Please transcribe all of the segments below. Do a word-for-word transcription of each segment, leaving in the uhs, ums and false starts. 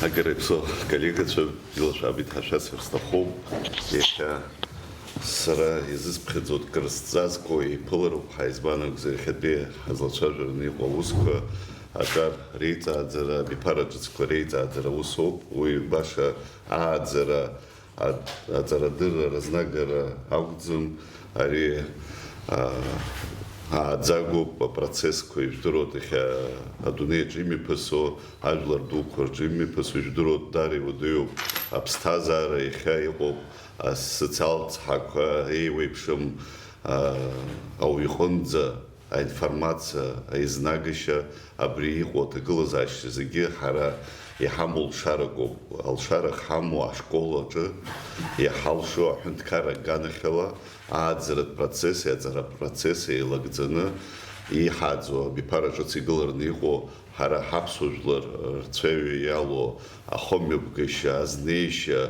Агара иаԥсоу аколлегацәа, илашәабеит ҳәа шәасҳәар сҭахуп. Иахьа сара изысԥхьаӡо, кыр сзазго еиԥылароуп ҳәа, избан акәзар, иахьатәи ҳазлацәажәараны иҟоу аусқәа, аҿар реиҵааӡара, абиԥара ҿыцқәа реиҵааӡара усоуп. Уи баша ааӡара, а-, аҵарадырра рызнагара акәӡам. Ари, а, ааӡагоуп, апроцессқәа, ижәдыруеит, иахьа адунеи аҿы имҩаԥысуа, ажәлар дуқәа рҿы имҩаԥысуа, ижәдыруеит, дара иуадаҩуп. Аԥсҭазаара иахьа иҟоуп, асоциалтә цҳақәа еиуеиԥшым, а, ауаҩ иҟынӡа аинформациа аизнагашьа, абри иҟоу аҭагылазаашьа зегьы ҳара иҳамоу лшаракоуп. Алшара ахьҳамоу ашкол аҿы иҳалшо аҳәынҭқарра аганахьала ааӡаратә процесси аҵара процесси еилагӡаны иҳааӡо абиԥара ҿыц игылараны иҟоу ҳара ҳаԥсуа жәлар рцәаҩа иалоу ахымҩаԥгашьа, азнеишьа,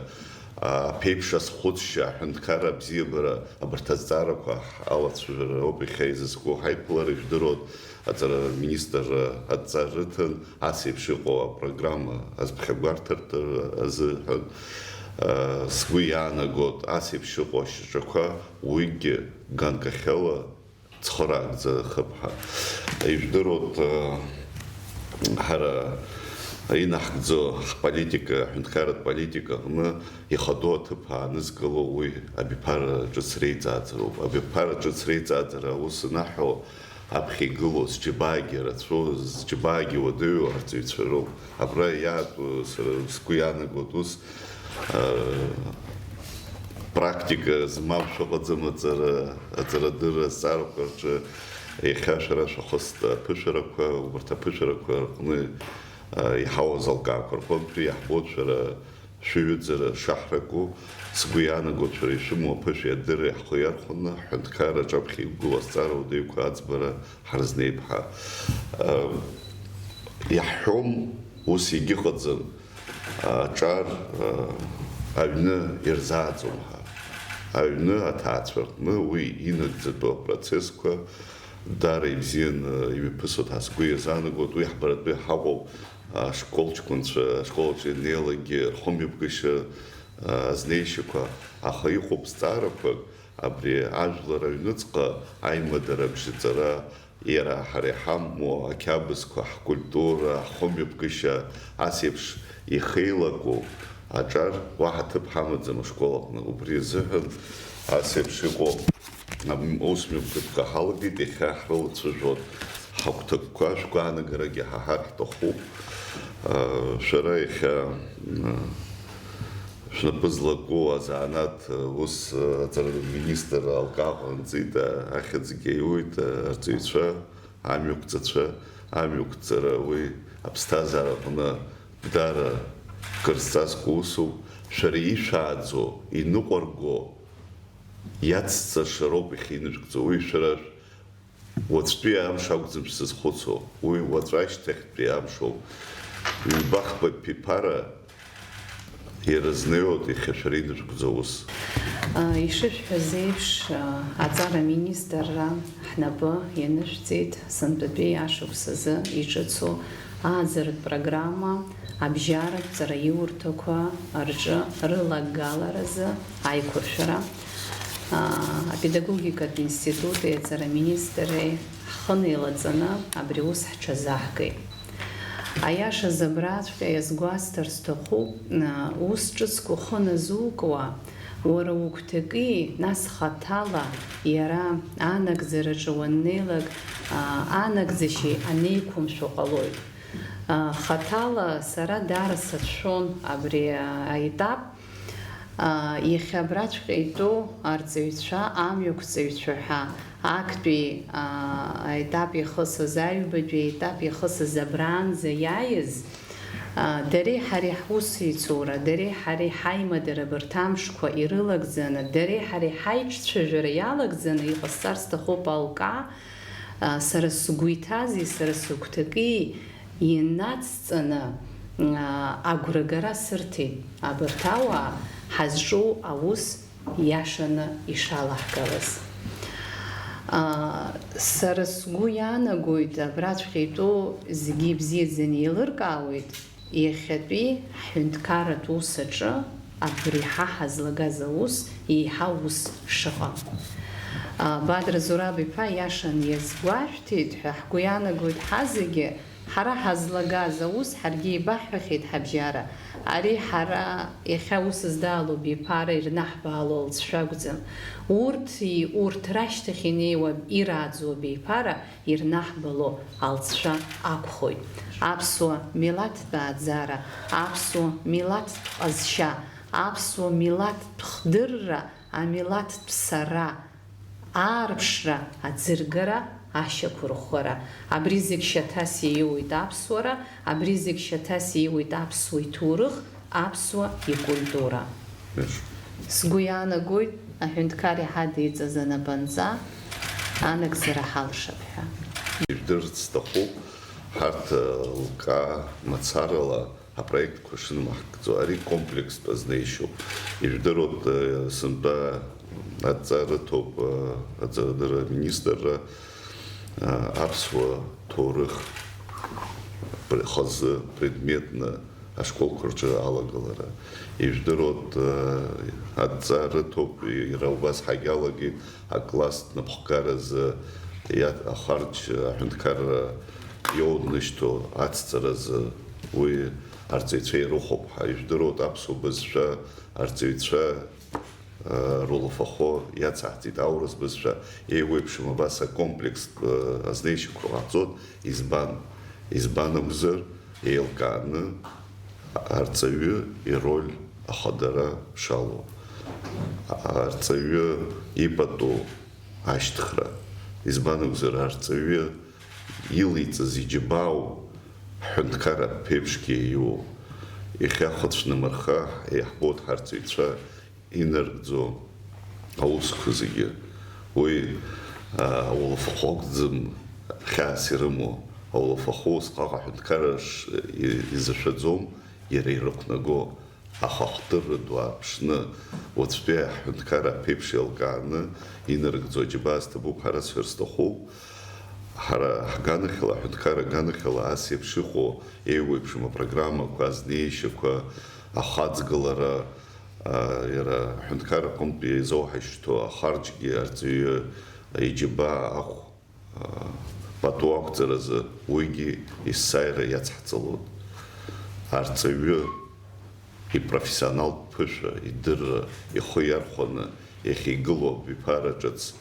аԥеиԥш азхәыцшьа, аҳәынҭқарра абзиабара, абарҭ азҵаарақәа алацәажәара ауп иахьа изызку ҳаиԥылара. Ижәдыруеит, аҵара министр адҵа рыҭан, ас еиԥш иҟоу апрограмма азԥхьагәарҭартә азыҳәан, а, сгәы иаанагоит, ас еиԥш иҟоу ашьаҿақәа уигьы ганкахьала цхыраагӡа хыԥҳа. Ижәдыруеит, ҳара инаҳгӡо ҳполитика, ҳҳәынҭқарратә политика аҟны ихадоу аҭыԥ аанызкыло уи абиԥара ҿыц реиҵааӡароуп. Абиԥара ҿыц реиҵааӡара аус анаҳәо, аԥхьа игылоу зџьабаагьы рацәоу, зџьабаагьы уадаҩу арҵаҩцәа роуп. Абра иаатәу, сара сгәы иаанагоит ус, а, практика змам шәыҟаӡам аҵара, аҵарадырра азҵаарақәа рҿы. Иахьа шәара шәахыст аԥышәарақәа, убарҭ аԥышәарақәа рҟны, а, иҳауаз алкаақәа рҟынтәи иаҳбоит шәара шәыҩыӡара шаҳраку. Сгәы иаанагоит, шәара ишәымоу аԥышәеи адырреи ҳхы иархәаны, ҳҳәынҭқарра аҿаԥхьа иқәгылоу азҵаара уадаҩқәа аӡбара ҳарызнеип ҳәа. А, иаҳҳәом, ус егьыҟаӡам. Аҿар, а, аҩны ирзааӡом ҳәа. Аҩны аҭаацәа рҟны уи инагӡатәу апроцессқәа даара ибзианы имҩаԥысуеит ҳәа сгәы иазаанагоит. Уи ҳбаратәы ҳаҟоуп, ашколчкәынцәа, ашкол аҿы ианнеилакгьы рхымҩаԥгашьа, а, азнеишьақәа. Аха иҟоуп зҵаарақәак, абри ажәлар аҩныҵҟа аимадара, абжьаҵара, иара ҳара иҳамоу ақьабзқәа, ҳкультура, ҳхымҩаԥгашьа, ас еиԥш ихеилаку аҿар уаҳа ҭыԥ ҳамаӡам ашкол аҟны. Убри азыҳәан ас еиԥш иҟоу ам-, ус мҩаԥгатәқәа ҳалагеит, иахьа ҳрылацәажәон ҳагәҭакқәа, шәгәаанагарагьы ҳаҳар ҳҭахуп. Шәара иахьа, м, шәнапы злаку азанааҭ, ус, аҵара министр алкаҟа анҵит, ахьӡгьы аиуеит, арҵаҩцәа, амҩақәҵацәа, амҩақәҵара уи аԥсҭазаара аҟны даара кыр зҵазкуа усуп. Шәара ишәааӡо, иныҟәарго, иацҵаша роуп иахьинышәкӡо. Уи шәара Уаҵәтәи амш акәӡам шәзызхәыцуа, уи уаҵәы ашьҭахьтәи амшоуп. Ҩба-хԥа ԥиԥара ирызнеиуеит иахьа шәара инышәкӡоу ус. Ишышәҳәаз еиԥш, аҵара аминистрра ҳнапы ианышәҵеит, сынтәатәи ашықәс азы иҿыцу ааӡаратә программа, абжьаратә ҵараиурҭақәа рҿы рылагаларазы аиқәыршәара, аа, апедагогикатә институти аҵара министри ҳхы неилаҵаны абри аус ҳҽазаҳгеит. Аиашаз абраҵәҟьа иазгәасҭар сҭахуп, аа, ус ҿыцк ухы назукуа, уара угәҭаки, нас хаҭала иара анагӡараҿы уаннеилак, аа, анагӡашьеи анеиқәымшәо ҟалоит. Хаҭала сара даара сацәшәон абри аетап. Иахьа абраҵәҟьа итәоу арҵаҩцәа, амҩақәҵаҩцәа ҳәа актәи аетап иахысыз, аҩбатәи аетап иахысыз абраанӡа иааиз, дареи ҳареи ҳусеицура, дареи ҳареи ҳаимадара абарҭ амшқәа ирылагӡаны, дареи ҳареи ҳаиҿцәажәара иалагӡаны иҟасҵар сҭахуп алкаа, сара сгәы иҭази сара сыгәҭаки инацҵаны, агәрагара сырҭеит абарҭ ауаа ҳазҿу аус иашаны ишалаҳгалаз. Сара сгәы иаанагоит, абраҵәҟьа итәоу зегьы ибзиаӡаны еилыркаауеит. Иахьатәи ҳҳәынҭқарратә ус аҿы абри ҳа ҳазлагаз аус еиҳа ус шыҟам. Бадра Зураб-иԥа иашан иазгәашәҭеит ҳәа ҳгәы иаанагоит ҳазегьы, ҳара ҳазлагаз аус ҳаргьы еибаҳҳәахьеит ҳабжьара. Ари ҳара иахьа ус здаало абиԥара ирнаҳбаало алҵшәа акәӡам. Урҭи урҭ рашьҭахь инеиуа ирааӡоу абиԥара ирнаҳбало алҵшәа акәхоит. Аԥсуа милаҭтә ааӡара, аԥсуа милаҭтә ҟазшьа, аԥсуа милаҭтә хдырра, амилаҭтә сара, аарԥшра, аӡыргара, ашьақәырӷәӷәара. Абри зегь шьаҭас иаиуеит аԥсуара, абри зегь шьаҭас иаиуеит аԥсуа иҭоурых, аԥсуа икультура. Меш. Сгәы иаанагоит, аҳәынҭқар иҳадиҵаз анапынҵа анагӡара ҳалшап ҳәа. Ижәдырц сҭахуп, ҳарҭ, э, лкаа мацарала апроектқәа шынамаҳкӡо, ари комплекстә азнеишьоуп. Ижәдыруеит, э, сынтәа адҵа рыҭоуп, э, аҵарадырра аминистрра, э, аԥсуа ҭоурых пр-, хазы предметны ашколқәа рҿы алагалара. Ижәдыруеит, э, адҵа рыҭоуп, иара убас ҳагьалагеит акласстә напхгаразы иа-, ахәарч аҳәынҭқарра иоунышьҭо ацҵаразы уи арҵаҩцәа ирыхәоуп ҳәа. Ижәдыруеит, аԥсуа бызшәа арҵаҩцәа рулафахәы иацаҳҵеит аурыс бызшәа еиуеиԥшым абас акомплекстә азнеишьақәа ҟаҳҵоит. Избан? Избан акәзар, еилкааны арҵаҩы ироль ахадара шалоу, арҵаҩы ипату ашьҭхра. Избан акәзар, арҵаҩы илеиҵаз иџьабаау ҳҳәынҭқар аԥеиԥшгьы иаиуоуп. Иахьа хәыцә нымырха иаҳбоит ҳарҵаҩцәа инаркӡо аусқәа зегьы. Уи, а, ауалафахәы акәӡам хьаас ирымоу. Ауалафахәы усҟак аҳәынҭқарра ш-, и-, изашәаӡом, иара ирықәнаго. Аха ахдырра ду ааԥшны, уаҵәтәи аҳәынҭқар аԥеиԥш еилкааны инаркӡо аџьабаа зҭабуп ҳәа расҳәар сҭахуп. Ҳара ҳганахьала, аҳәынҭқар аганахьала ас еиԥш иҟоу еиуеиԥшым апрограммақәа, азнеишьақәа, ахаҵгылара, а, иара аҳәынҭқар аҟынтә иазоуҳашьҭоу ахарџьгьы арҵаҩы иџьабаа ахә, а, пату ақәҵаразы уигьы есааира иацҳҵалоит. Арҵаҩы ипрофессионалтә ԥышәа, идырра, ихы иархәаны иахьигылоу абиԥара ҿыц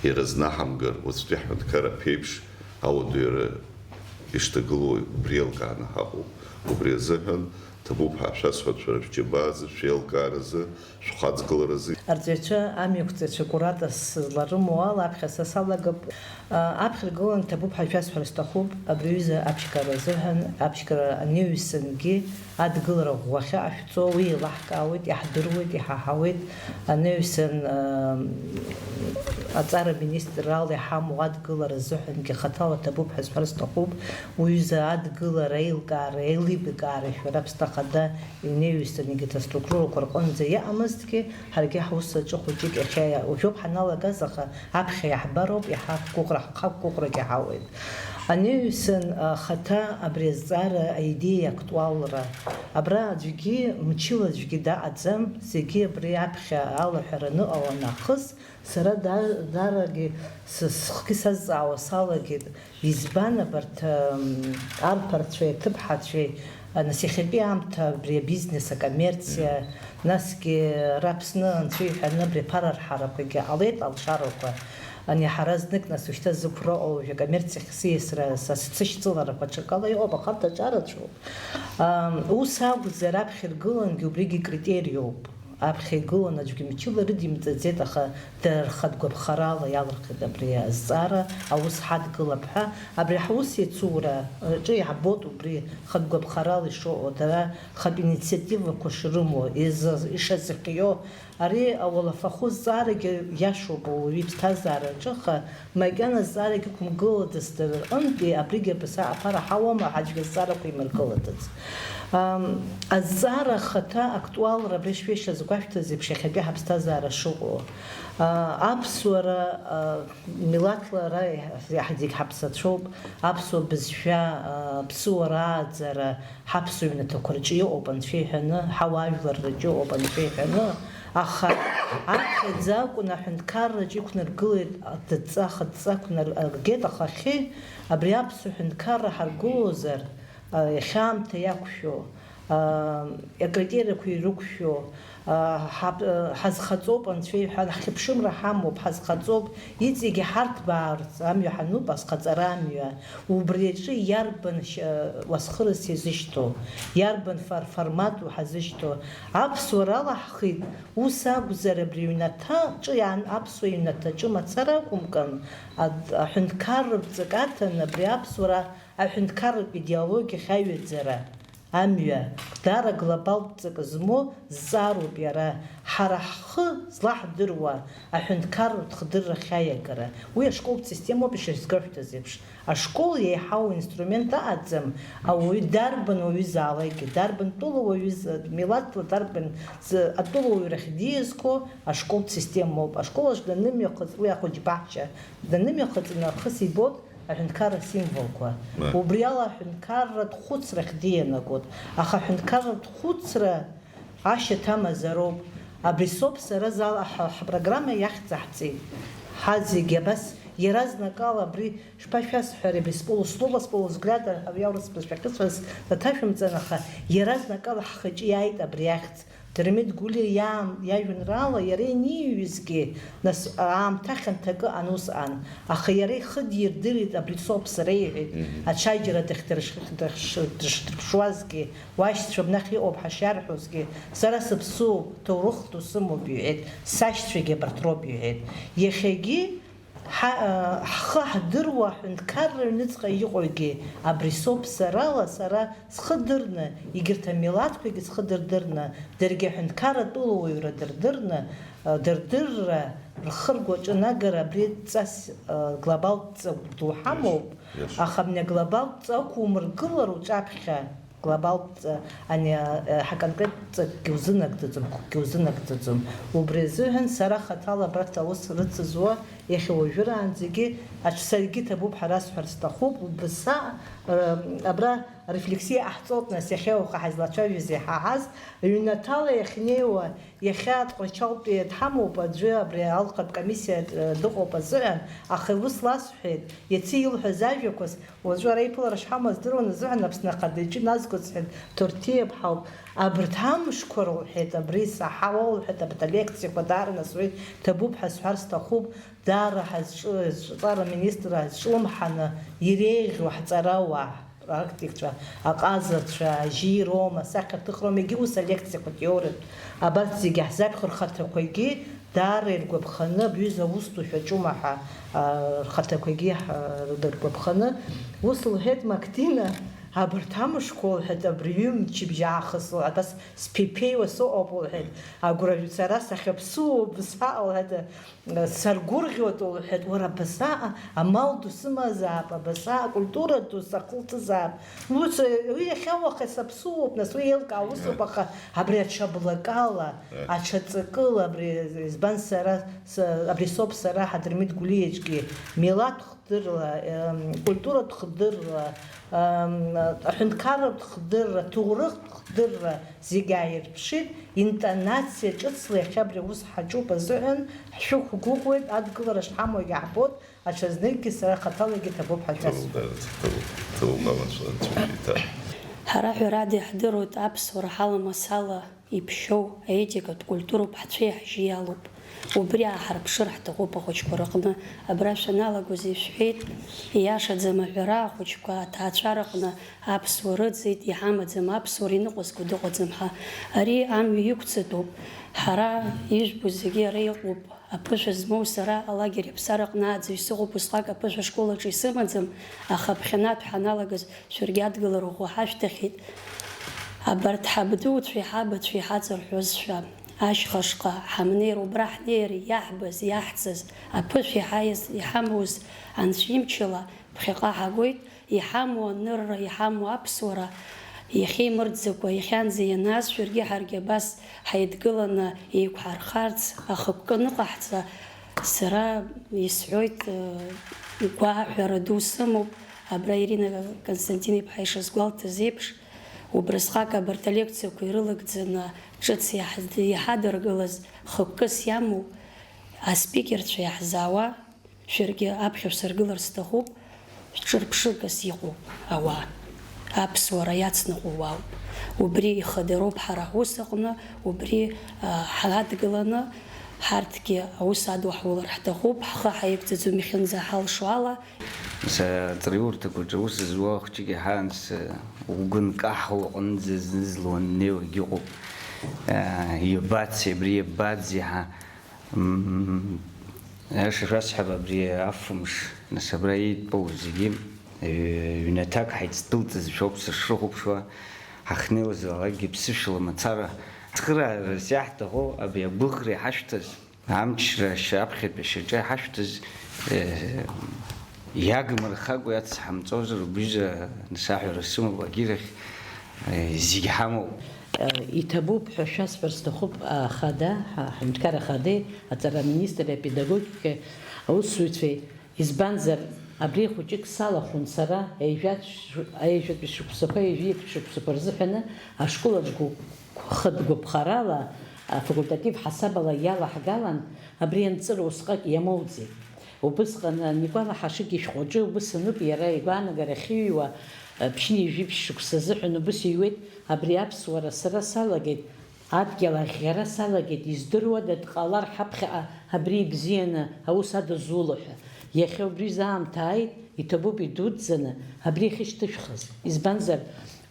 ирызнаҳамгар, уаҵәтәи ҳҳәынҭқар аԥеиԥш ауадаҩра ишҭагылоу убри еилкааны ҳаҟоуп. Убри азыҳәан ҭабуп ҳәа шәасҳәап шәара шәџьабаазы, шәеилкааразы, шәхаҵгыларазы. Арҵаҩцәа, амҩақәҵаҩцәа куратас зларымоу ала, аԥхьа са салагап, а, аԥхьаргылан ҭабуп ҳәа шәасҳәар сҭахуп, абри аҩыза аԥшьгара азыҳәан, аԥшьгара анаҩсангьы адгылара ӷәӷәахьы ашәҵо, уи еилаҳкаауеит, иаҳдыруеит, иҳаҳауеит, анаҩсан, а, аҵара министрала иҳамоу адгылара азыҳәангьы хаҭала ҭабуп ҳәа сҳәар сҭахуп, уҩыза адгылара, аилкаара, аилибакаара шәара Аԥсны Ахада инаҩсан егьырҭ аструктурақәа рҟынӡа иҟамызҭгьы, ҳаргьы ҳус аҿы хәыҷык иахьа уажәоуп ҳаналагаз, аха аԥхьа иаҳбароуп, иаҳа ҳгәыӷра, ҳхақәгәыӷрагьы ҳауеит. Анаҩсан, а, хаҭа абри азҵаара аидеиа актуалра. Абра аӡәгьы, мчыла аӡәгьы даҟаӡам, зегьы абри аԥхьа алаҳәара аныҟала нахыс, сара да-, даарагьы сы-, схгьы сазҵаауа салагеит, избан абарҭ, ам, арԥарцәеи аҭыԥҳацәеи, а, нас иахьатәи аамҭа абри абизнес, акоммерциа, насгьы ара Аԥсны анцәа иҳәаны абри аԥарарҳарақәагьы ҟалеит, алшарақәа. Ани ҳара знык, нас, ушьҭа зықәра ыҟоу, уажәы акоммерциахь сиасра, са сцышьцыларақәа ҽакала иҟоуп, аха арҭ аҿарацәоуп. Ам, ус акәзар, аԥхьа иргылангьы убригьы критериоуп. Аԥхьа игылан аӡәгьы мчыла рыдимҵаӡеит, аха дара рхатә гәаԥхарала иалырхит абри азҵаара, аус ҳадгылап ҳәа. Абри ҳус иацура аҿы иаҳбоит убри хатә гәаԥхарала ишыҟоу, дара хатә инициативақәа шрымоу, изы-, ишазыхиоу, Ари ауалафахәы зҵаарагьы иашоуп ауаҩы иԥсҭазаараҿы, аха макьана зҵаарагьы ықәымгылаӡац дара рҟынтәи, абригь абас аԥара ҳауама ҳәа аӡәгьы азҵаарақәа имыргылаӡац. Ам, азҵаара ахаҭа актуалра абри шәеишьа згәашәҭаз еиԥш иахьатәи ҳаԥсҭазаара шыҟоу. А, аԥсуара, а, милаҭла ара иаҳ-, иаҳ-, зегь ҳаԥсацәоуп, аԥсуа бызшәа, а, аԥсуара ааӡара, ҳаԥсуа ҩнаҭақәа рҿы иҟоуп анцәа иҳәаны, ҳауаажәлар рҿы иҟоуп анцәа иҳәаны, аха аԥхьаӡа акәын аҳәынҭқарраҿы иқәнаргылеит адҵа, ахадҵа ықәнар-, аргеит, аха ахьы абри аԥсуа ҳәынҭқарра ҳаргылозар, а, иахьа аамҭа иақәшәо, а, акритериақәа ирықәшәо, а, ҳап-, а, ҳазхаҵоуп анцәа иҳәа, ҳхьыԥшымра ҳамоуп, ҳазхаҵоуп, иҵегьы ҳарҭбаарц амҩа ҳануп, азхаҵара амҩа. Убри аҿы иарбан ш-, уасхырас иазышьҭоу, иарбан фор-, формату ҳазышьҭоу? Аԥсуара алаҳхит, ус акәзар, абри аҩнаҭа ҿы иаан-, аԥсуа ҩнаҭаҿы мацара акәымкәан, ад-, аҳәынҭқарратә ҵак аҭаны абри аԥсуара аҳәынҭқарратә идеологиахь аҩаӡара. Амҩа, даара глобалтә ҵак змоу зҵаароуп иара, ҳара ҳхы злаҳдыруа аҳәынҭқарратә хдыррахь аиагара. Уи ашколтә системоуп ишазгәашәҭаз еиԥш. Ашкол еиҳау инструмент аҟаӡам, ауаҩы дарбан уаҩызаалакгьы, дарбан тәыла уаҩыз-, милаҭла, дарбан з-, атәыла уаҩрахь диазго ашколтә системоуп. Ашкол аҿы данымҩахыҵ, уи ахәыҷбаҳча данымҩахыҵ, инархыс ибот аҳәынҭқарра символқәа. Ма. Убри ала аҳәынҭқарратә хәыцрахь дианагоит. Аха аҳәынҭқарратә хәыцра ашьаҭа мазароуп. Абри соуп сара зала ҳа-, ҳпрограмма иахьӡаҳҵеит. Ҳазегьы абас иаразнакала абри шԥашәасҳәари, абри сполу-, слово с полувзгляда, ҳәа иаурыс бызшәа ахьысҳәаз даҭашәымҵан, аха иаразнакала ҳхаҿы иааит абри ахьӡ. Дырмит Гәлиа иаам-, иажәеинраала иара ианиҩызгьы, нас, аамҭа хьанҭакы ан усҟан, аха иара ихы дирдырит, абри соуп сара иҳәеит, Мгм. ачаџьара дахьдырш-, дырш-, дышдырԥшуазгьы, уашьцәа бнахь иҟоуп ҳәа шиарҳәозгьы, сара сыԥсуоуп, ҭоурых ду сымоуп иҳәеит, сашьцәагьы абарҭ роуп иҳәеит. Иахьагьы Ҳа-, ҳхы ҳдыруа аҳәынҭқарра аҩныҵҟа иҟоугьы абри соуп, сарала сара схы дырны, егьырҭ амилаҭқәагьы схы дырдырны, даргьы аҳәынҭқарратә тәылауаҩра дырдырны, дырдырра, рхы ргәаҿы анагара абри ҵас, глобалтә ҵак ду ҳамоуп, Иашоуп. Аха абни аглобалтә ҵак умыргылар уҿаԥхьа, Глобалтә ҵа-, ани, а, ҳаконкреттә ҵакгьы узынагӡаӡом, қәкгьы узынагӡаӡом. Убри азыҳәан сара хаҭала абарҭ аус рыцызуа, иахьа уажәыраанӡагьы аҽ-, саргьы иҭабуп ҳәа расҳәар сҭахуп, убасҟак, р-, абра рефлексиа ҟаҳҵоит, нас, иахьа уаха ҳазлацәажәоз иҳаҳаз, ҩнаҭала иахьнеиуа, иахьа Тҟәарчалтәи дҳамоуп, аӡәы абри алхатә комиссиа, р-, дыҟоуп азыҳәан, аха ус ласҳәеит, иацы илҳәаз ажәақәас, Уаҵәы ара иԥылара шҳамоу здыруан азыҳәан Аԥсны Ахада иҿы назгоит, сҳәеит, Торҭиа ԥҳа ауп. Абарҭ амшқәа рылҳәеит, абри саҳауа лҳәеит, абарҭ алекциақәа даара насуеит, ҭабуп ҳәа сҳәар сҭахуп, даара ҳазҿу-, зҿаҵара аминистр ҳазҿлымҳаны иреиӷьу ҳҵарауаа, практикцәа, аҟазацәа, ажьи роума, асахьаҭыхроума, егьи ус алекциақәа теориатә, абарҭ зегьы ҳзаԥхьо рхаҭақәагьы Даара иргәаԥханы, абҩыза аус ду шәаҿума ҳәа, а, рхаҭақәагьы, а, ргәаԥханы, ус лҳәеит Мактина, абарҭ амшқәа, лҳәеит, абри ҩымчыбжь аахыс, лҳәеит, ас сԥеиԥеиуа сыҟоуп, лҳәеит, агәра сара сахьаԥсуоу бызҳәа, лҳәеит, саргәырӷьоит, лҳәеит, уара, абасаҟа амал ду сымазаап, абасаҟа акультура ду сахылҵызаап. Ус, уи иахьа уаха саԥсуоуп, нас уи еилкаа усуп, аха абри аҽа блакала, Аҽаҵакыла абри, избан сара, с-, абри соуп сара Ҳадырмит Гәлиаҿгьы, милаҭ хдырла, ем, культуратә хдырла, ем, аҳәынҭқарратә хдырра, ҭоурыхтә хдырра зегь ааирԥшит, интонациа ҿыцла иахьа абри аус ҳаҿуп азыҳәан ҳшәықәгәыӷуеит, адгылара шҳамоугьы ҳбоит, аҽазныкгьы сара хаҭалагьы ҭабуп ҳәа шәасҳәоит. Ҭабуп, ҭабуп, ҭабуп, амацәа, анцәа иҭа. Ҳара ҳәарада иаҳдыруеит аԥсуара ҳаламасала иԥшьоу аетикатә культуроуп ҳцәеи ҳжьи алоуп. Убри ааҳарԥшыр ҳҭахуп ахәыҷқәа рыҟны. Абра шәаналагоз ишәҳәеит, ииашаӡам аҳәара, ахәыҷқәа аҭаацәа рыҟны аԥсуа рыӡит, иҳамаӡам аԥсуара, иныҟәызго дыҟаӡам ҳәа. Ари амҩа иқәҵатәуп. Ҳара ижәбо зегьы ара иҟоуп. Аԥышәа змоу сара алагер иаԥсараҟны ааӡаҩ сыҟоуп, усҟак аԥышәа ашкол аҿы исымаӡам, аха аԥхьанатә ҳаналагаз шәаргьы адгылара ӷәӷәа ҳашәҭахьеит. Абарҭ ҳабдуцәеи ҳабацәеи ҳаҵарҳәозшәа, Ашьхашҟа ҳамнеир, убра ҳнеир, иаҳбаз, иаҳҵаз, аԥышәа иҳаиз, иҳамуз анцәа имчала ԥхьаҟа ҳагоит, иҳамоу анырра, иҳамоу аԥсуара иахьеимырдӡакәа, иахьанӡа ианааз, шәаргьы ҳаргьы абас ҳаидгыланы еиқәҳархарц ахықәкы аныҟаҳҵа, сара исҳәоит, гәааҳәара ду сымоуп, абра Ирина Константин-иԥҳа ишазгәалҭаз еиԥш, убрысҟак абарҭ алекциақәа ирылагӡаны ҿыц иаҳ-, иҳадыргылаз хықәкыс иамоу аспикерцәа иаҳзаауа, шәаргьы аԥхьа шәсыргылар сҭахуп, ҿырԥшыгас иҟоу ауаа, аԥсуара иацныҟәо уаауп. Убри ихадароуп ҳара ҳус аҟны, убри, а, ҳадгыланы, ҳарҭгьы аус адуҳулар ҳҭахуп, ҳхы ҳаигӡаӡом иахьынӡаҳалшо ала. Нас аҵараиурҭақәаҿы аус зуа хәҷык иаҳа, нас, угәы нкаҳауа аҟынӡа зны-зынла уаннеиуагь ыҟоуп. Э, иабацеи, абри иабаӡи ҳәа. М, аиаша шәасҳәап, абри афымш, нас, абра иитәоу зегьы, э, ҩнаҭак ҳаицдәылҵызшәа ауп сышрыхәаԥшуа, ҳахьнеиуазалакгьы ԥсышәала мацара. Ацхыраарас иаҳҭаху абри агәыӷра иҳашәҭаз, амчра ашьа аԥхьатәи ашьаҿа иҳашәҭаз, э, иагмырхакәа иацҳамҵозар убризы, нас, аҳәара сымоуп, агьырахь, э, зегь ҳамоуп. Иҭабуп ҳәа шәасҳәар сҭахуп, ахада, ҳа-, ҳҳәынҭқар ахадеи, аҵара аминистри, апедагогикеи аусзуҩцәеи, избанзар, абри хәыҷык салахәын сара, ҩажәатә ш-, ҩажәатәи шықәсақәа, ҩажәи акы шықәсақәа рзыҳәаны ашкол аҿы гәы-, хатә гәаԥхарала, афакультатив ҳасабала иалаҳгалан, абри анҵыра усҟак иамоуӡеит. Убысҟан, Никәала Ҳашыг ишәҟәаҿы убыс ануп иара игәаанагара ахьыҩуа, ԥшьынҩажәи ԥшь шықәса азыҳәан убыс иҩуеит, абри аԥсуара сара салагеит, адгьыл аӷьӷьара салагеит, издыруада дҟалар ҳаԥхьаҟа абри ибзианы аус адызуло ҳәа. Иахьа убри изы аамҭа ааит, иҭабуп идуӡӡаны абри ахьышьҭышәхыз. Избанзар,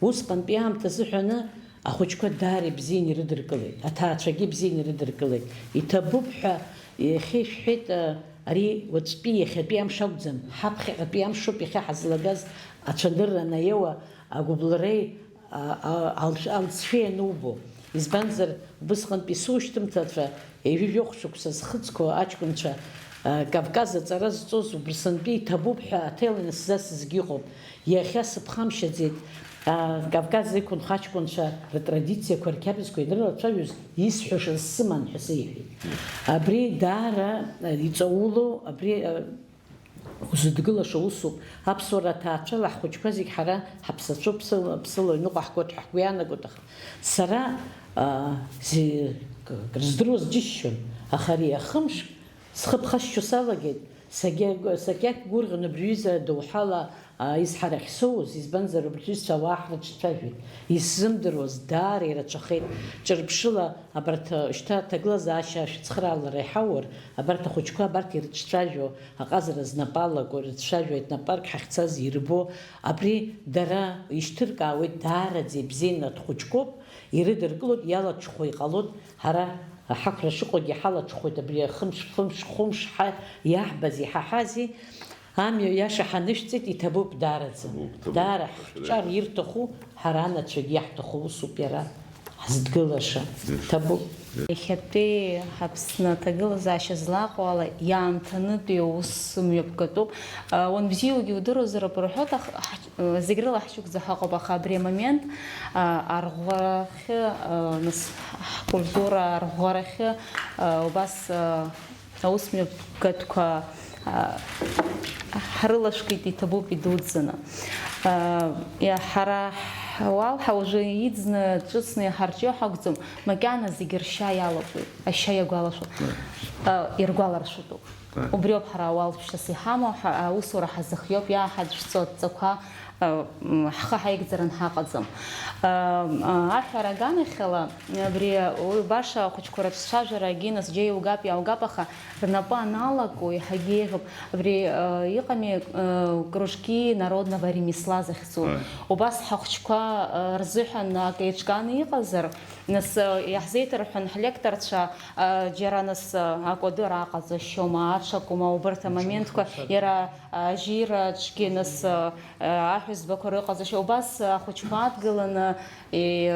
усҟантәи аамҭа азыҳәаны ахәыҷқәа даара ибзианы ирыдыркылеит, аҭаацәагьы ибзианы ирыдыркылеит. Иҭабуп ҳәа иахьа ишәҳәеит, а, ари уаҵәтәи иахьатәи амш акәӡам, ҳаԥхьаҟатәи амшоуп иахьа ҳазлагаз ацәанырра анаиауа агәыбылреи, а, а, алҵ-, алҵшәеи анубо. Избанзар, убысҟантәи сушьҭымҭацәа, ҩажәи жәохә шықәса зхыҵқәоу аҷкәынцәа, а, Кавказ аҵара зҵоз убырсантәи иҭабуп ҳәа аҭел инасзасызгьы ыҟоуп. Иахьа сыԥхамшьаӡеит, а, Кавказ иқәынхо аҷкәынцәа ртрадициақәа, рқьабзқәа ианрылацәажәоз, исҳәашаз сыман ҳәа сеиҳәеит. Абри даара, а, иҵаулоу, абри, а, узыдгылаша усуп. Аԥсуара аҭаацәала ҳхәыҷқәа зегь ҳара ҳаԥсацәоуп, ԥсыла, ԥсыла аҩныҟа ҳгоит ҳәа ҳгәы иаанагоит, аха сара, а, зи-, к-, крыздыруаз џьысшьон, аха ари ахымш схы ԥхасшьо салагеит, сагьа-, сагьақәгәырӷьон абри аҩыза адоуҳала, а, изҳара ахьсоуз, избанзар, убри аҩызцәа ауаа ҳрыҿцәажәеит. Исзымдыруаз даара ирацәахеит. Ҿырԥшыла абарҭ, а, шьҭа аҭагылазаашьа шәыцхыраарала иҳаур, абарҭ ахәыҷқәа абарҭ ирыҿцәажәо, аҟазара знапы алаку ирыцәажәо, етнопарк ҳахьцаз ирбо, абри дара ишьҭыркаауеит, даараӡа ибзианы дхәыҷқәоуп, ирыдыркылоит, иалаҽхәо иҟалоит, ҳара ҳақәра шыҟоугьы ҳалаҽхәоит, абри ахымш, хымш, хәымш ҳа иаҳбаз, иҳаҳази, амҩа иаша ҳанышәҵеит, иҭабуп даараӡа. Иҭабуп, иҭабуп. Даара ҳҿар ирҭаху, ҳара анацәагьы иаҳҭаху усуп иара ҳзыдгылаша. Иҭабуп. Иахьатәи Аԥсны аҭагылазаашьа злаҟоу ала, иаамҭанытәи аус мҩаԥгатәуп. Уанбзиоугьы удыруазароуп рҳәоит, аха, ҳач-, зегь рыла ҳшьықәӡа ҳаҟоуп, аха абри амомент, арӷәӷәарахьы, нас ҳкультура арӷәӷәарахьы, убас, аус мҩаԥгатәқәа, ҳрылашәкит, иҭабуп идуӡӡаны. Ҳара ҳуал ҳа уажәы иӡны, ҿыцны иҳарҿио ҳакәӡам, макьана зегьы ршьа иалатәоит. Ашьа иагәалашәо, а, иргәаларшәатәуп. Убриоуп ҳара ауалԥшьас иҳамоу, ҳа-, аусура ҳазыхиоуп, иааҳаӡәӡәо адҵақәа, а, м, ҳхы ҳаигӡаран ҳаҟаӡам. А, а, аҳәара аганахьала, абри, уаҩ баша ахәыҷқәа рыҿцәажәара агьинас џьа иугап, иааугап, аха рнапы аналаку, еиҳагьы еиӷьуп. Абри, а, иҟами, а, кружки народного ремесла захьӡу. Ааи. Убас ҳахәыҷқәа, а, рзыҳәан акы еиҿкааны иҟазар, Нас, э, иаҳзеиҭарҳәон ҳлекторцәа, э, џьара нас, э, акәадыр аҟаҵашьома, аҽакума, убарҭ амоментқәа, иара, э, ажьира аҿгьы нас, э, э, аҳ-, Ӡбақәа рыҟазашьа, убас ахәыҷқәа адгыланы, е,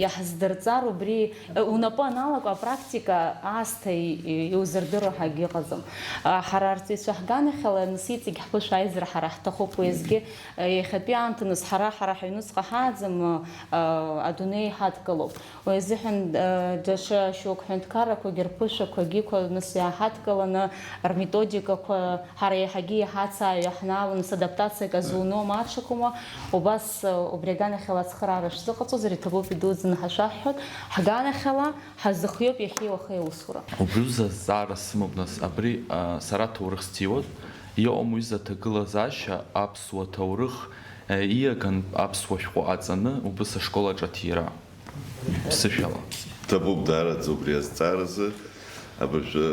иаҳздырҵар, убри, е, унапы аналаку апрактика аасҭа и-, и-, иузырдыруа ҳәа акгьы ыҟаӡам. А, ҳара арҵаҩцәа ҳганахьала, нас иҵегь ҳԥышәа аизара ҳара ҳҭахуп, уеизгьы, е, иахьатәи аамҭа нас ҳара, ҳара ҳаҩнуҵҟа ҳааӡам, а, адунеи ҳадгылоуп. Уи азыҳәан, э, даҽа шьоук ҳәынҭқаррақәагьы рԥышәақәагьы қәа-, нас иааҳадкыланы, рметодикақәа ҳара еиҳагьы иҳацааҩы ҳнааланы, с адаптациак азуноу маҽакума, убас, э, убри аганахьала ацхыраара шәзыҟаҵозар, иҭабуп идуӡӡаны ҳашәаҳҳәоит, ҳганахьала ҳазыхиоуп иахьеи уахеи аусура. Убриазы азҵаара сымоуп, нас, абри, а, сара ҭоурых сҭиуан, иҟам уи заҭагылазаашьа аԥсуа ҭоурых, а, иаган аԥсуа шәҟәы аҵаны убыс ашкол аҿы аҭира. Ԥсышәала. Ҭабуп даараӡа убри азҵааразы. Абыржәы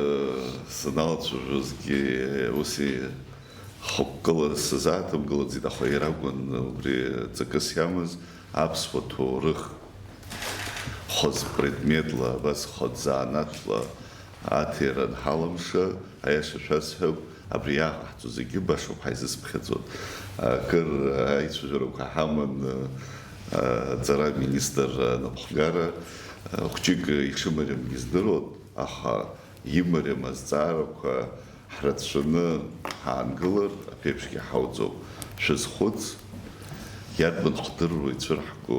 саналацәажәозгьы ус ихықәкыла сзааҭымгылаӡеит, аха иара акәын убри ҵакыс иамаз аԥсуа ҭоурых хаз предметла, абас хаз занааҭла аҭира анҳалымша, аиаша шәасҳәап, абри иааҟаҳҵо зегьы башоуп ҳаизыԥхьаӡо. Акыр аицәажәарақәа ҳаман, а, аҵара аминистр анапхгара, а, хәҷык ишымариамгьы здыруан, аха имариам азҵаарақәа ҳрацәаны ҳаангылар, аԥеиԥшгьы ҳауӡом. Шәазхәыц, иарбан хдырроу ицәырҳго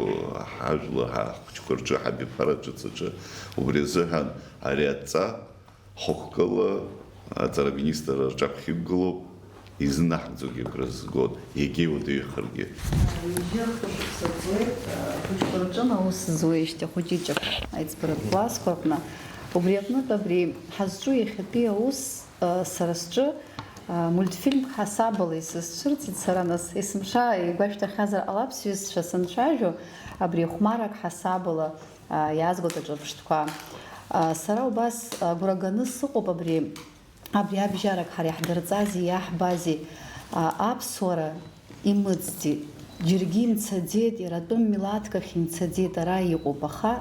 ҳажәлар, ҳа-, ҳхәыҷқәа рҿы, ҳабиԥара ҿыц аҿы? Убри азыҳәан ари адҵа хықәкыла аҵара аминистр рҿаԥхьа иқәгылоуп, изынаҳгӡогьы агәра згоит, егьа иуадаҩхаргьы. Ҩажәи хәышықәса ҵуеит, ахәыҷқәа рҿы аус зуеижьҭеи хәыҷыҷык аиҵбаратә классқәа рҟны. Убри аҟнытә абри ҳазҿу иахьатәи аус, сара сҿы, мультфильмк ҳасабала исызцәырҵит сара, нас есымша игәашәҭахьазар ҟалап, сҩызцәа санцәажәо, абри хәмарак ҳасабала, а, иаазгоит аҿырԥштәқәа. А, сара убас агәра ганы сыҟоуп абри, абри абжьарак ҳара иаҳдырҵази иаҳбази, а, аԥсуара имыӡӡеит, џьаргьы имцаӡеит, иара атәым милаҭк ахь имцаӡеит, ара иҟоуп, аха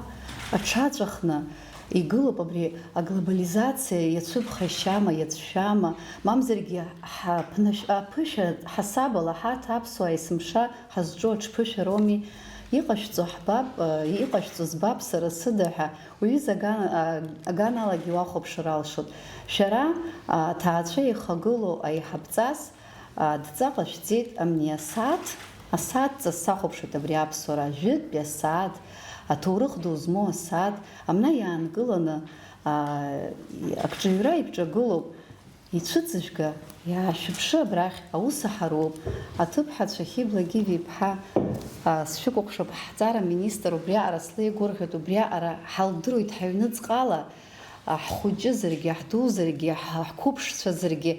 аҽаҵәахны игылоуп абри аглобализациа, иацәыԥхашьама, иацәшәама, мамзаргьы ҳаԥнашә-, аԥышәа ҳасабала ҳарҭ аԥсуаа есымша ҳазҿу аҽԥышәароуми, иҟашәҵо ҳбап, э, иҟашәҵо збап сара сыда ҳәа, уҩыза аган-, а, аганалагьы уахәаԥшыр алшоит. Шәара, а, аҭаацәа еихагылоу аиҳабҵас, а, дҵа ҟашәҵеит, амни асааҭ, асааҭ ҵас сахәаԥшуеит абри аԥсуара, ажәытәтәи асааҭ, аҭоурых ду змоу асааҭ, амна иаангыланы, а, акҿаҩра ибҿагылоуп. Ицәыҵыжәга, иаашәыԥшы абрахь, аус аҳароуп, аҭыԥҳацәа Хьыбла Гиви-иԥҳа, а, сшәыкәыхшоуп, ҳҵара министр, убриаҟара слеигәырӷьоит, убриаҟара ҳалдыруеит ҳаҩныҵҟала, а, ҳхәыҷызаргьы, ҳдузаргьы, ҳ-, ҳқәыԥшцәазаргьы,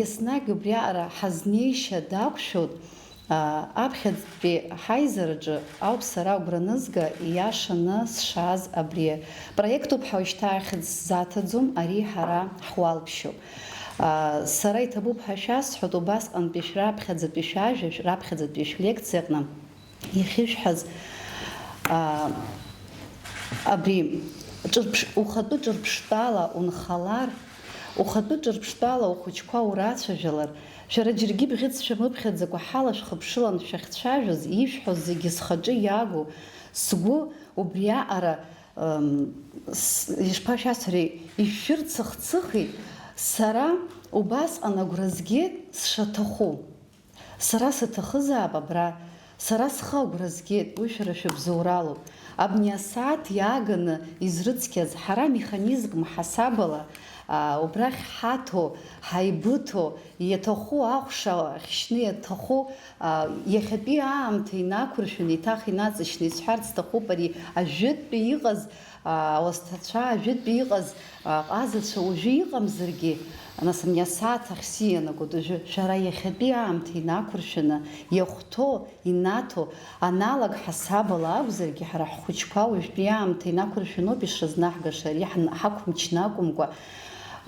еснагь убриаҟара ҳазнеишьа дақәшәоит. Аԥхьаӡтәи ҳаизараҿы ауп сара агәра анызга, ииашаны сшааз абри апроектуп ҳәа уажәшьҭа ахьӡ сзаҭаӡом, ари ҳара ҳуалԥшьоуп. Сара иҭабуп ҳәа шәасҳәоит, убасҟантәи шәраԥхьаӡатәи шәажәа, раԥхьаӡатәи шәлекциа аҟны иахьышәҳәаз, абри ҿырԥш-, ухатәы ҿырԥштәала унхалар, ухатәы ҿырԥштәала ухәыҷқәа урацәажәалар, шәара џьаргьы бӷьыц шәамыԥхьаӡакәа ҳала шәхыԥшылан шәахьцәажәоз, ишәҳәоз зегьы схаҿы иаагоу, сгәы убриаҟара, м, с-, ишԥашәасҳәари, ишәырцыхцыхит, сара убасҟан агәра згеит сшаҭаху. Сара саҭахызаап абра, сара схы агәра згеит, уи шәара шәыбзоуралоуп. Абни асааҭ иааганы изрыцқьаз ҳара механизмк ҳасабала, аа, убрахь ҳаҭо, ҳаибыҭо, иаҭаху ахәша ахьшьны иаҭаху, аа, иахьатәи аамҭа инақәыршәаны, еиҭах инаҵышьны исҳәарц сҭахуп, ари ажәытәтәи иҟаз, аа, ауасҭацәа, ажәытәтәи иҟаз, аа, ҟазацәа уажәы иҟамзаргьы, нас, абни асааҭ ахь сианагоит уажәы, шәара иахьатәи аамҭа инақәыршәаны, иахәҭоу, инаҭо, аналаг ҳасабала акәзаргьы, ҳара ҳхәыҷқәа уажәтәи аамҭа инақәыршәаноуп ишрызнаҳгаша, ари ҳн-, ҳақәымчны акәымкәа,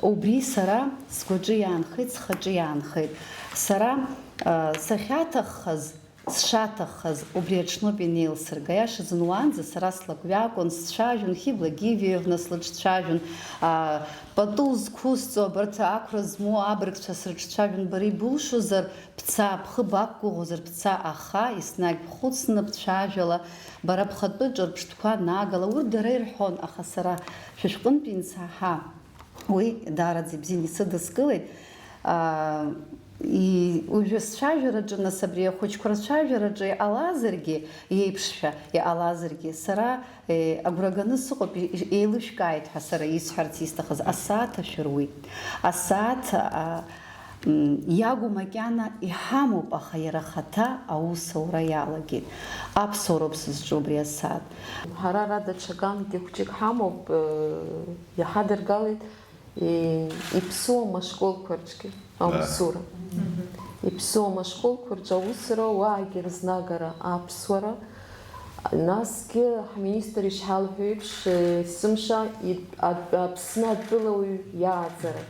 убри сара сгәаҿы иаанхеит, схаҿы иаанхеит. Сара, аа, сахьаҭаххаз, Сшаҭаххаз убри аҽноуп инеилсырга. Аиашазын, уаанӡа сара слакҩакуан, сцәажәон, Хьыбла Гивиевна слыҿцәажәон, аа, пату зқәысҵо, абарҭ ақәра змоу абыргцәа срыҿцәажәон, бара ибылшозар, бца, бхы бақәгәыӷуазар бца, аха еснагь бхәыцны бцәажәала, бара бхатәы ҿырԥштәқәа нагала, урҭ дара ирҳәон, аха сара шәышәҟынтә иансаҳа, уи даараӡа ибзианы исыдыскылеит. Аа, и-, уажәы сцәажәараҿы, нас, абри ахәыҷқәа рцәажәараҿы иҟалазаргьы, иеиԥшшәа иҟалазаргьы, сара, е, агәра ганы сыҟоуп, и-, и-, еилышәкааит ҳәа сара исҳәарц исҭахыз. Асааҭ ашәыруит. Асааҭ, а, м, иагу макьана иҳамоуп, аха иара ахаҭа аус аура иалагеит. Аԥсуароуп сызҿу убри асааҭ. Ҳара ара даҽакангьы хәҷык ҳамоуп, э, иҳадыргалеит, э, иԥсуам ашколқәа рҿгьы аусура. Иԥсуам ашколқәа рҿы аусура уаагьы рызнагара аԥсуара. Насгьы ҳминистр ишҳалҳәо еиԥш, э, есымша ит-, атә-, Аԥсны атәылауаҩ иааӡара.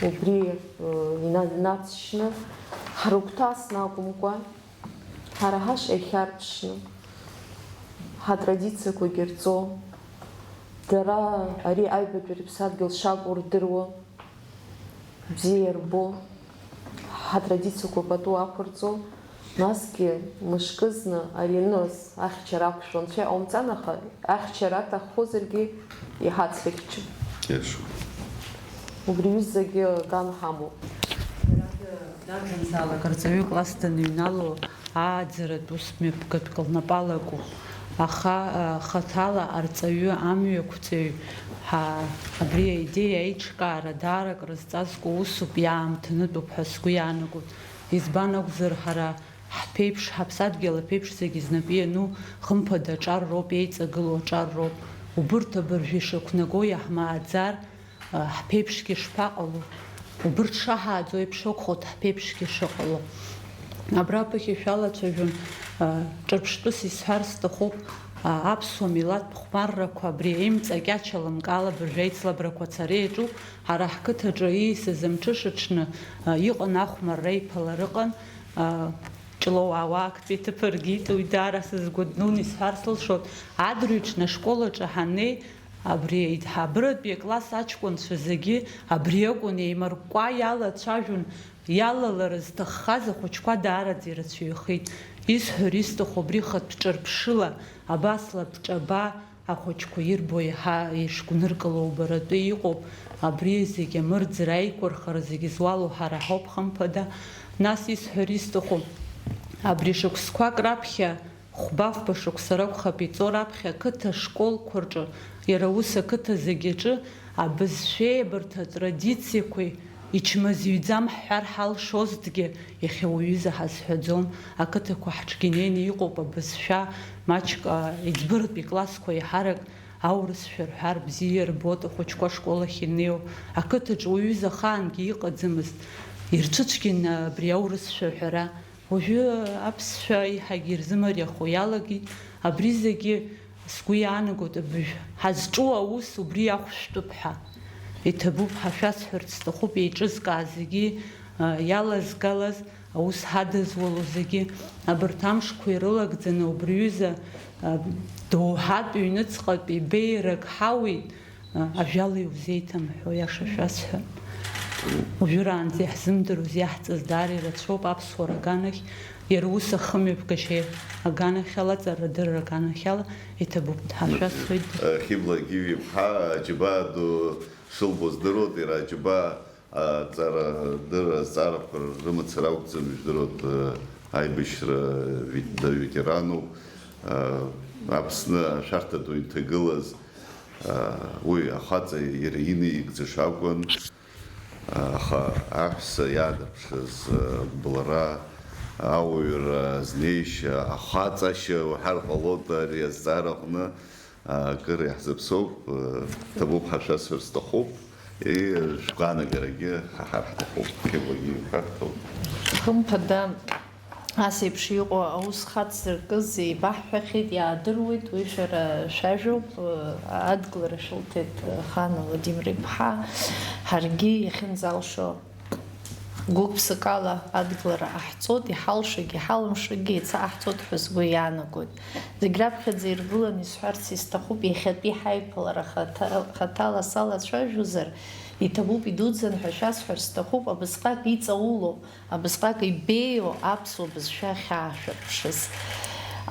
Убри, э, ина-, инаҵшьны, ҳрыгәҭасны акәымкәа, ҳара ҳашҟа ихьарԥшны, ҳатрадициақәагьы рҵо, дара ари аҩбатәи рыԥсадгьыл шакәу рдыруа, бзиа ирбо, ҳатрадициақәа пату ақәырҵо, насгьы мышкызны ари аныз ахьчара ақәшәо анцәа иҟаумҵан, аха ахьчара аҭаххозаргьы иҳацрыхьчап. Иашоуп. Убри ҩызагьы аган ҳамоуп. Дарбанзаалак арҵаҩы класс даныҩнало, ааӡаратә ус мҩаԥгатәк лнапы алаку, аха, а, хаҭала арҵаҩы, амҩақәҵаҩ, ҳа, абри аидеиа аиҿкаара даара акрызҵазкуа усуп, иаамҭанытәуп ҳәа сгәы иаанагоит. Избан акәзар, ҳара ҳԥеиԥш, ҳаԥсадгьыл аԥеиԥш зегьы знапы иану, хымԥада, аҿар роуп, еиҵагылоу аҿар роуп. Убырҭ абыржәы ишықәнаго иаҳмааӡар, ҳԥеиԥшгьы шԥаҟало? Убырҭ шаҳааӡо еиԥш акәхоит ҳԥеиԥшгьы шыҟало. Абра аԥыхьашәа алацәажәон, ҿырԥштәыс исҳәар сҭахуп, аԥсуа милаҭтә хәмаррақәа абри аимҵакьача лымкаала абыржәы аицлабрақәа ацара иаҿуп. Ҳара ҳқыҭаҿы ииасыз амҽышаҽны иҟан ахәмарра, иԥалара ыҟан. Ҷлоу ауаа актәи аҭыԥ ргеит, уи даара сызгәаҭнуны исҳәар сылшоит. Адырҩаҽны ашкол аҿы ҳаннеи, абри аидҳабыратәи акласс аҷкәынцәа зегьы абри акәын, еимаркәкәа иалацәажәон, иалалара зҭаххаз ахәыҷқәа даараӡа ирацәаҩхеит. Исҳәар исҭаху, абри хатә ҿырԥшыла, абас лабҿаба, ахәыҷқәа ирбо еиҳа ишгәныркыло убаратәы иҟоуп, абри зегь амырӡра, аиқәырхара зегь зуало ҳара ҳауп, хымԥада. Нас исҳәар исҭаху, абри шықәсқәак раԥхьа, хәба-фба шықәса ракәхап иҵо, раԥхьа ақыҭа школқәа рҿы, иара ус ақыҭа зегь аҿы абызшәеибарҭа атрадициақәеи ичмазаҩӡам ҳҳәар ҳалшозҭгьы, иахьа уаҩыза ҳазҳәаӡом, ақыҭақәа ҳҿгьы инеины иҟоуп абызшәа, маҷк, а, иӡбыратәи классқәа еиҳарак аурысшәа рҳәар бзиа ирбоит, ахәыҷқәа ашкол ахь инеиуа. Ақыҭаҿы уаҩыза ахаангьы иҟаӡамызт, ирцәыцәгьан абри аурысшәа аҳәара. Уажәы аԥсшәа еиҳагьы ирзымариахо иалагеит, абри зегьы сгәы иаанагоит, абыржә ҳазҿу аус убри иахәшәтәуп ҳәа. Иҭабуп ҳәа шәасҳәарц сҭахуп, еиҿызкаа зегьы, а, иалазгалаз, аус ҳадызуало зегьы, абарҭ амшқәа ирылагӡаны убри ҩыза, а, доуҳатә ҩныҵҟатәи беиарак ҳауит, а, ажәала иузеиҭамҳәо, иаша шәасҳәап. Уажәраанӡа иаҳзымдыруаз, иаҳҵаз даара ирацәоуп аԥсуара аганахь, иара ус ахымҩаԥгашьа аганахьала, аҵарадырра аганахьала иҭабуп, дҳашәасҳәоит. Хьыбла Гиви-иԥҳа аџьабаа ду шылбо здыруеит, иара аџьабаа аҵарадырра азҵаарақәа рымацара акәӡам, ижәдыруеит, аибашьра вет-, даветерануп, Аԥсны ашәарҭа ду инҭагылаз, уи ахаҵа иара инаигӡаша акәын, аха аҳәса иаадырԥшыз, блара, ауаҩра, знеишьа, ахаҵашьа уҳәар ҟалоит ари азҵаара аҟны. Акыр иаҳзыԥсоуп, ҭабуп ҳәа шәасҳәар сҭахуп, и, шәгәаанагарагьы ҳаҳар ҳҭахуп, Хьыблагьы иҳәар ҳҭахуп. Хымԥада, ас еиԥш иҟоу аус хацзыркыз еибаҳҳәахьеит, иаадыруеит, уи шәара шәажәоуп, адгылара шәылҭеит, Хана Владимир-иԥҳа, ҳаргьы иахьынӡалшо Гәык-ԥсыкала адгылара ҟаҳҵоит, иҳалшагьы иҳалымшагьы еицаҟаҳҵоит ҳәа сгәы иаанагоит. Зегь раԥхьаӡа иргыланы исҳәарц исҭахуп иахьатәи ҳаиԥылара хаҭа-, хаҭала салацәажәозар, иҭабуп, идуӡӡан ҳәа шәасҳәар сҭахуп, абысҟак иҵаулоу, абысҟак ибеиоу аԥсуа бызшәа ахьаашәырԥшыз.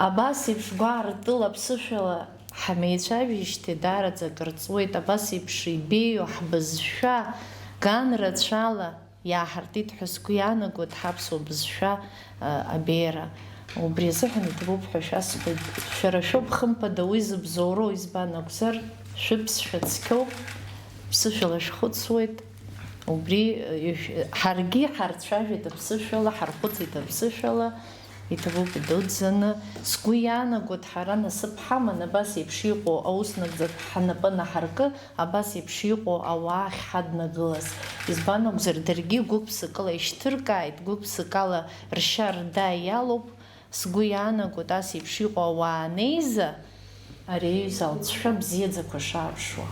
Абас еиԥш гәаартыла ԥсышәала ҳамеицәажәижьҭеи даараӡа акыр ҵуеит, абас еиԥш ибеиоу ҳбызшәа ган рацәала иааҳартит ҳәа сгәы иаанагоит ҳаԥсуа бызшәа, а, абеиара. Убри азыҳәан иҭабуп ҳәа шәасҳәоит. Шәара шәоуп хымԥада уи зыбзоуроу, избан акәзар, шәыԥсшәа цқьоуп, ԥсышәала шәхәыцуеит. Убри, э, ишә-, ҳаргьы ҳарцәажәеит аԥсышәала, ҳархәыцит аԥсышәала, иҭабуп идуӡӡаны. Сгәы иаанагоит, ҳара насыԥ ҳаман абас еиԥш иҟоу аус нагӡатә ҳнапы наҳаркы, абас еиԥш иҟоу ауаа ахьҳаднагылаз. Избан акәзар, даргьы гәык-ԥсыкала ишьҭыркааит, гәык-ԥсыкала ршьа рда иалоуп. Сгәы иаанагоит, ас еиԥш иҟоу ауаа анеиза, ари аҩыза алҵшәа бзиаӡақәа шаарԥшуа.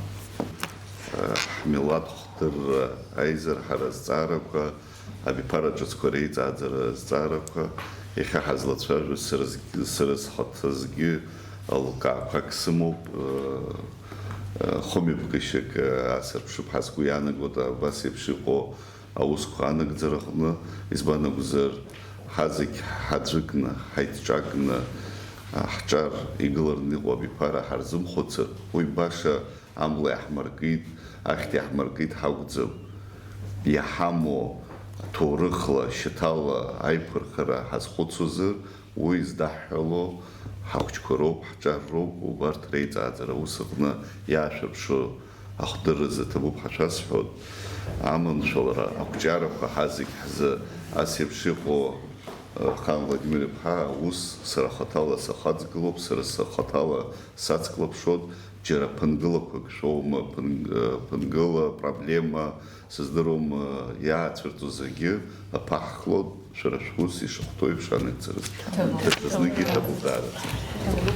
Ҳмилаҭ хдырра аизырҳара азҵаарақәа, абиԥара ҿыцқәа реиҵааӡара азҵаарақәа, иахьа ҳазлацәажәо сара згь-, сара схаҭазгьы алкаақәак сымоуп, хымҩаԥгашьак асырԥшып ҳәа сгәы иаанагоит, абас еиԥш иҟоу аусқәа анагӡараҟны, избан акәзар, ҳазегь ҳаӡәыкны, ҳаидҿакны, ҳҿар игылараны иҟоу абиԥара ҳарзымхәыцыр, уи баша амла иаҳмыркит, ахьҭа иаҳмыркит ҳакәӡам. Иҳамоу ҭоурыхла, шьаҭала аиқәырхара ҳазхәыцуазар, уи здаҳҳәало ҳахәҷқәа роуп, ҳҿар роуп, убарҭ реиҵааӡара аус аҟны иаашәырԥшуа ахдырразы ҭабуп ҳәа шәасҳәоит. Аманшәалара, ақәҿиарақәа ҳазегь ҳзы ас еиԥш иҟоу, э, Хан Владимир-иԥҳа аус сара хаҭала сахаҵгылоуп, сара схаҭала сацклаԥшуеит, џьара ԥынгылақәак шәоума, ԥын-, э, ԥынгыла, проблема, сыздыруам, э, иаацәырҵуа зегьы аԥаҳхлоит, шәара шәус ишахәҭоу еиԥш анагӡарыз. Ҭабуп. Даҽазныкгьы ҭабуп даараӡа.